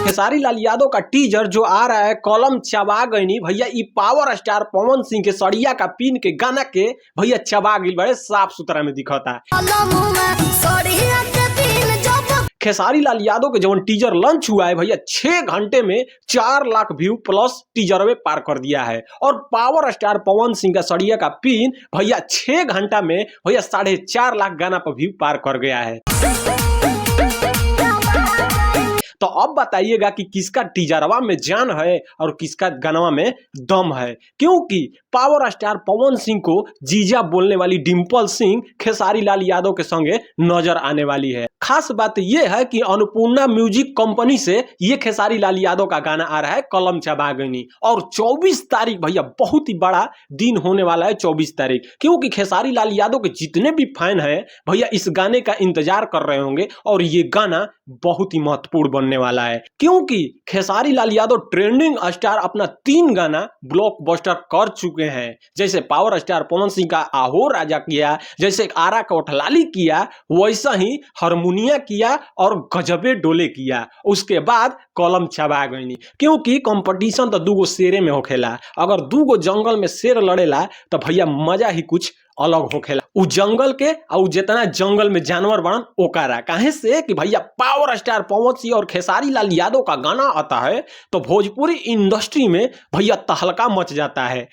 खेसारी लाल यादव का टीजर जो आ रहा है कलम चबा गईनी भैया, ई पावर स्टार पवन सिंह के सड़िया का पिन के गाना के भैया चबा गई, बड़े साफ सुथरा में दिखता। खेसारी लाल यादव के जवन टीजर लॉन्च हुआ है भैया, 6 घंटे में 4 लाख व्यू प्लस टीजर में पार कर दिया है और पावर स्टार पवन सिंह का सड़िया का पिन भैया 6 घंटा में भैया 4.5 लाख गाना पर व्यू पार कर गया है। तो अब बताइएगा कि किसका टीजरवा में जान है और किसका गानवा में दम है, क्योंकि पावर स्टार पवन सिंह को जीजा बोलने वाली डिम्पल सिंह खेसारी लाल यादव के संगे नजर आने वाली है। खास बात यह है कि अन्नपूर्णा म्यूजिक कंपनी से ये खेसारी लाल यादव का गाना आ रहा है कलम चबा गईनी और 24 तारीख भैया बहुत ही बड़ा दिन होने वाला है 24 तारीख, क्योंकि खेसारी लाल यादव के जितने भी फैन हैं भैया, इस गाने का इंतजार कर रहे होंगे और ये गाना बहुत ही महत्वपूर्ण बनने वाला है, क्योंकि खेसारी लाल यादव ट्रेंडिंग स्टार अपना तीन गाना ब्लॉकबस्टर कर चुके हैं। जैसे पावर स्टार पवन सिंह का आहो राजा किया, जैसे आरा का ओठलाली किया, वैसा ही हारमोनिया किया और गजबे डोले किया। उसके बाद कलम चबा गईनी, क्योंकि कंपटीशन तो दूगो शेरे में होखेला। अगर दूगो जंगल में शेर लड़ेला तो भैया मजा ही कुछ अलग होखेला उ जंगल के आ उ जितना जंगल में जानवर बड़न ओकरा। काहे से कि भैया पावर स्टार पवन सिंह और खेसारी लाल यादव का गाना आता है तो भोजपुरी इंडस्ट्री में भैया तहलका मच जाता है।